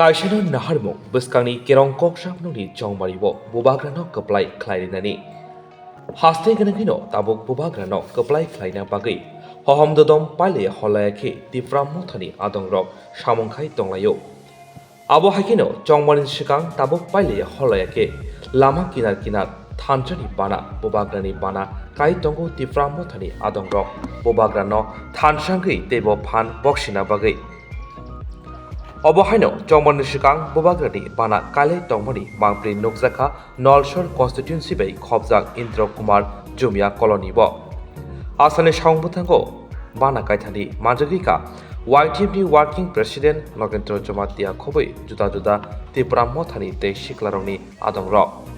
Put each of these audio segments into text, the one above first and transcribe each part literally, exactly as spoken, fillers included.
Kaisano naharmung bwskangni kerong kok sapnokni chongmario bubagrano kwplai khlai rinani. Haste gwnangwino tabuk bubagrano kwplai khlaina bagwi hohom dodom pailaya holaya khe Tipra Mothani adongrok samung khai tonglaio. Abo hai kheno chongmani swkang tabuk pailaya holaya khe lama kinar kinar thansani bana bubagrani bana kai tongo Tipra Mothani adongrok bubagrano thansangwi teibo phan boksina bagwi. Obo haino chongmani swkang bubagrani bana kailai tongmani mangpri nukjakha Nalsor constituency bai khopjak Indra Kumar Jumia colony bo. Asani samung bwthango bana kaithani manjagwi kha Y T F ni working president Nagendra Jamatia khobwi juda juda Tipra Mothani tei siklarokni adongrok.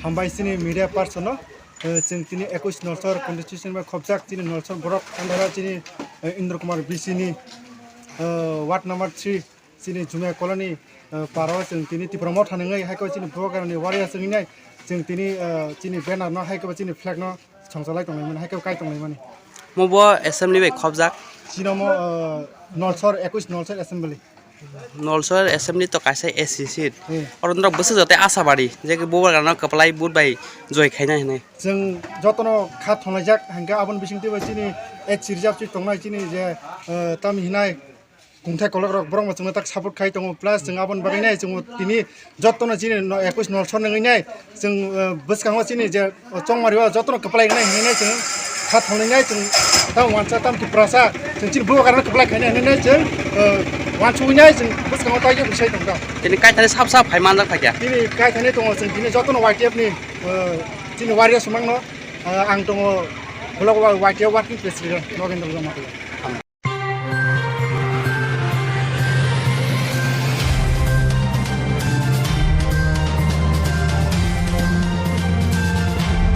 Hambai chini media person no, eh, chwng tini ekush Nalsor constituency bai khopjak chini Nalsor borok andara chini, eh, Indra Kumar B C ni, eh, ward number three chini Jumia colony, eh, paro chwng tini Tipra Motha nungwi hai khe chini bubagrani warrior chwng nai chwng tini, eh, chini banner no hai khe chini flag no chongcholai tonglaimani, hai khe kai tonglaimani. Mo bo assembly bai khopjak? Chini mo, eh, Nalsor, ekush Nalsor assembly. Nalsor assembly to kaisa A C seat. Hmm. Oro norok bwswk joto asabari je bubagrano kwplai vote bai joi khainai hinwi. Chwng jotono kha thonglajak, hingkhe aboni bisingtwi bai chini A C reserve seat tongnai chini je, eh, tamo hinai kungthai kolok rok borok no chwngno tak support khai tongo, plus chwng aboni bagwi nai chwng tini jotono chini no, ekush Nalsor nungwi nai chwng, eh, bwskango chini je, oh, chongmari o jotono kwplai wngnai hinwi nai chwng kha thongnai nai chwng tam wansa tam tiprasa chwng chini bubagrano kwplai khainai hinwi nai chwng, eh, wansugwi nai chwng bwskango tai yakung sai tongda. Tini kaithani sap sap phai manjak thakya. Tini kaithani tongo chwng tini jotono Y T F ni, eh, chini warrior swmangno, eh, ang tongo block Y T F working president Nagendra Jamatia.